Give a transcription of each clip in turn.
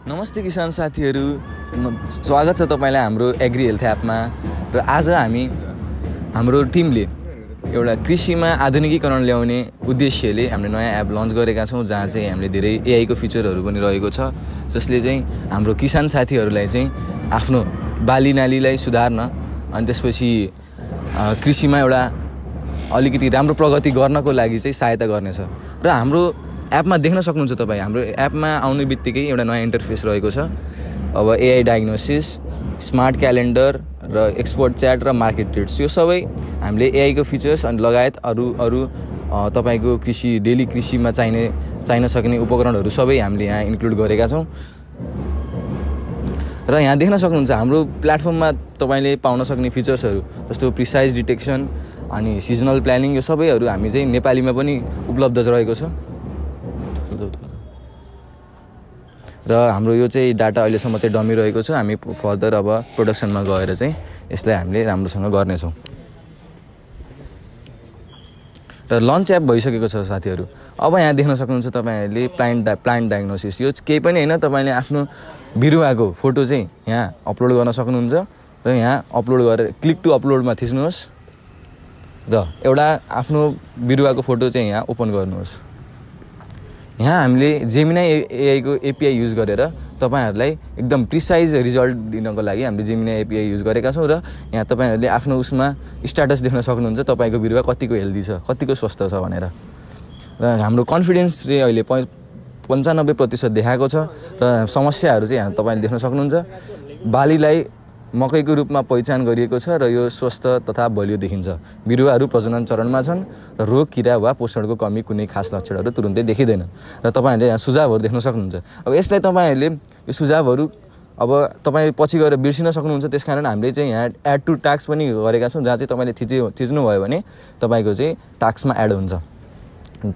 नमस्ते किसान साथीहरू, स्वागत छ तपाईलाई हाम्रो एग्री हेल्थ एपमा। र आज हामी हाम्रो टिमले एउटा कृषिमा आधुनिकीकरण ल्याउने उद्देश्यले हामीले नयाँ एप लन्च गरेका छौँ, जहाँ चाहिँ हामीले धेरै एआई को फिचरहरू पनि रहेको छ, जसले चाहिँ हाम्रो किसान साथीहरूलाई चाहिँ आफ्नो बाली नालीलाई सुधार्न अनि त्यसपछि कृषिमा एउटा अलिकति राम्रो प्रगति गर्नको लागि चाहिँ सहायता गर्नेछ। र हाम्रो एपमा देख्न सक्नुहुन्छ तपाईँ, हाम्रो एपमा आउने बित्तिकै एउटा नयाँ इन्टरफेस रहेको छ। अब एआई डायग्नोसिस, स्मार्ट क्यालेन्डर र एक्सपोर्ट च्याट र मार्केट ट्रेड्स, यो सबै हामीले एआई को फिचर्स अनि लगायत अरू तपाईको डेली कृषिमा चाहिन सक्ने उपकरणहरू सबै हामीले यहाँ इन्क्लुड गरेका छौँ। र यहाँ देख्न सक्नुहुन्छ हाम्रो प्लेटफर्ममा तपाईँले पाउन सक्ने फिचर्सहरू जस्तो प्रिसाइज डिटेक्सन अनि सिजनल प्लानिङ, यो सबैहरू हामी चाहिँ नेपालीमा पनि उपलब्ध रहेको छ। र हाम्रो यो चाहिँ डाटा अहिलेसम्म चाहिँ डमी रहेको छ। हामी फर्दर अब प्रोडक्सनमा गएर चाहिँ यसलाई हामीले राम्रोसँग गर्नेछौँ। र लन्च एप भइसकेको छ साथीहरू। अब यहाँ देख्न सक्नुहुन्छ तपाईँहरूले प्लान्ट डायग्नोसिस, यो केही पनि होइन, तपाईँले आफ्नो बिरुवाको फोटो चाहिँ यहाँ अपलोड गर्न सक्नुहुन्छ। र यहाँ अपलोड गरेर क्लिक टु अपलोडमा थिच्नुहोस् र एउटा आफ्नो बिरुवाको फोटो चाहिँ यहाँ ओपन गर्नुहोस्। यहाँ हामीले जेमिनाई एआई को एपीआई युज गरेर तपाईहरुलाई एकदम प्रिसाइज रिजल्ट दिनको लागि हामीले जेमिनाई एपीआई युज गरेका छौँ। र यहाँ तपाईहरुले आफ्नो उसमा स्ट्याटस देख्न सक्नुहुन्छ, तपाईको बिरुवा कतिको हेल्दी छ, कतिको स्वस्थ छ भनेर। र हाम्रो कन्फिडेन्स चाहिँ अहिले 95% देखाएको छ। र समस्याहरू चाहिँ यहाँ तपाईले देख्न सक्नुहुन्छ। बालीलाई मकैको रूपमा पहिचान गरिएको छ र यो स्वस्थ तथा बलियो देखिन्छ। बिरुवाहरू प्रजनन चरणमा छन् र रोग, किरा वा पोषणको कमी कुनै खास लक्षणहरू तुरुन्तै देखिँदैन। र तपाईहरूले यहाँ सुझावहरू देख्न सक्नुहुन्छ। अब यसलाई तपाईहरूले यो सुझावहरू अब तपाईँ पछि गएर बिर्सिन सक्नुहुन्छ, त्यसकारण हामीले चाहिँ यहाँ एड टु टास्क पनि गरेका छौँ, जहाँ चाहिँ तपाईँले थिच्नुभयो भने तपाईँको चाहिँ टास्कमा एड हुन्छ।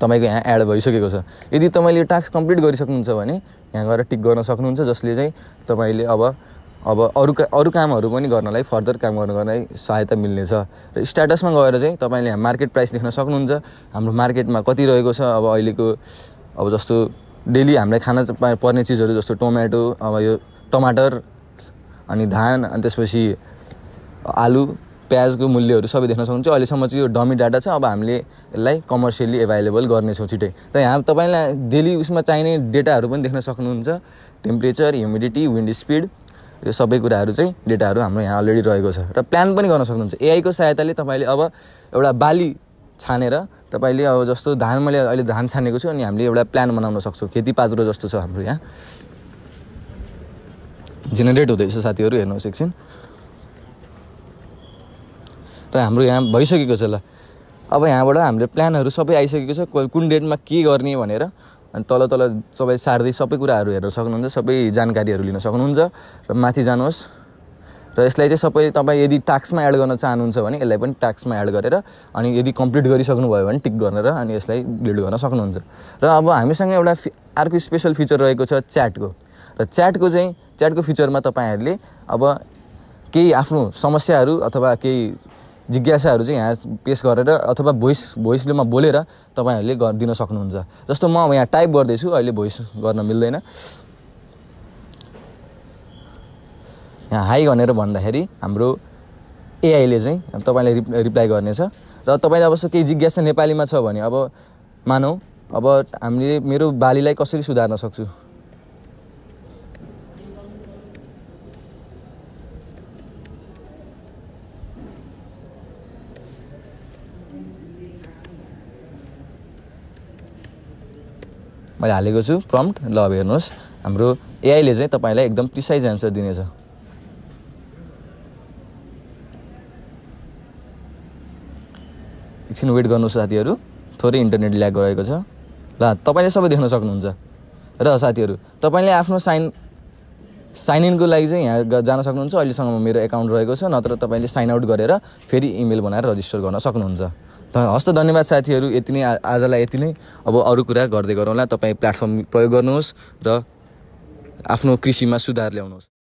तपाईँको यहाँ एड भइसकेको छ। यदि तपाईँले यो टास्क कम्प्लिट गरिसक्नुहुन्छ भने यहाँ गएर टिक गर्न सक्नुहुन्छ, जसले चाहिँ तपाईँले अब अरू कामहरू पनि गर्नलाई, फर्दर काम गर्नलाई सहायता मिल्नेछ। र स्ट्याटसमा गएर चाहिँ तपाईँले यहाँ मार्केट प्राइस देख्न सक्नुहुन्छ, हाम्रो मार्केटमा कति रहेको छ। अब अहिलेको अब जस्तो डेली हामीलाई खान पर्ने चिजहरू जस्तो टोमेटो, अब यो टमाटर अनि धान अनि त्यसपछि आलु, प्याजको मूल्यहरू सबै देख्न सक्नुहुन्छ। अहिलेसम्म चाहिँ यो डमी डाटा छ। अब हामीले यसलाई कमर्सियली एभाइलेबल गर्नेछौँ छिटै। र यहाँ तपाईँलाई डेली उसमा चाहिने डेटाहरू पनि देख्न सक्नुहुन्छ, टेम्परेचर, ह्युमिडिटी, विन्ड स्पिड, यो सबै कुराहरू चाहिँ डेटाहरू हाम्रो यहाँ अलरेडी रहेको छ। र प्लान पनि गर्न सक्नुहुन्छ। एआई को सहायताले तपाईँले अब एउटा बाली छानेर तपाईँले अब जस्तो धान, मैले अहिले धान छानेको छु अनि हामीले एउटा प्लान बनाउन सक्छौँ। खेतीपात्रो जस्तो छ हाम्रो यहाँ जेनेरेट हुँदैछ साथीहरू, हेर्नुहोस् एकछिन। र हाम्रो यहाँ भइसकेको छ। ल अब यहाँबाट हाम्रो प्लानहरू सबै आइसकेको छ, कुन डेटमा के गर्ने भनेर। अनि तल सबै सार्दै सबै कुराहरू हेर्न सक्नुहुन्छ, सबै जानकारीहरू लिन सक्नुहुन्छ। र माथि जानुहोस् र यसलाई चाहिँ सबै तपाईँ यदि टास्कमा एड गर्न चाहनुहुन्छ भने यसलाई पनि टास्कमा एड गरेर अनि यदि कम्प्लिट गरिसक्नु भयो भने टिक गरेर अनि यसलाई बिल्ड गर्न सक्नुहुन्छ। र अब हामीसँग एउटा अर्को स्पेसल फिचर रहेको छ च्याटको। र च्याटको फिचरमा तपाईँहरूले अब केही आफ्नो समस्याहरू अथवा केही जिज्ञासाहरू चाहिँ यहाँ पेश गरेर अथवा भोइसमा बोलेर तपाईँहरूले दिन सक्नुहुन्छ। जस्तो म यहाँ टाइप गर्दैछु, अहिले भोइस गर्न मिल्दैन। यहाँ हाई भनेर भन्दाखेरि हाम्रो एआईले चाहिँ तपाईँलाई रिप्लाई गर्नेछ। र तपाईँले अब केही जिज्ञासा नेपालीमा छ भने अब मानौँ अब हामीले मेरो बालीलाई कसरी सुधार्न सक्छु, मैले हालेको छु प्रम्प्ट। ल अब हेर्नुहोस्, हाम्रो एआईले चाहिँ तपाईँलाई एकदम प्रिसाइज एन्सर दिनेछ। एकछिन वेट गर्नुहोस् साथीहरू, थोरै इन्टरनेट ल्याग गरेको छ। ल तपाईँले सबै देख्न सक्नुहुन्छ। र साथीहरू तपाईँले आफ्नो साइन इनको लागि चाहिँ यहाँ जान सक्नुहुन्छ। अहिलेसम्म मेरो एकाउन्ट रहेको छ, नत्र तपाईँले साइन आउट गरेर फेरि इमेल बनाएर रजिस्टर गर्न सक्नुहुन्छ। हस्त धन्यवाद साथीहरू, यति नै आजलाई यति नै। अब अरू कुरा गर्दै गरौँला। तपाईँ प्लेटफर्म प्रयोग गर्नुहोस् र आफ्नो कृषिमा सुधार ल्याउनुहोस्।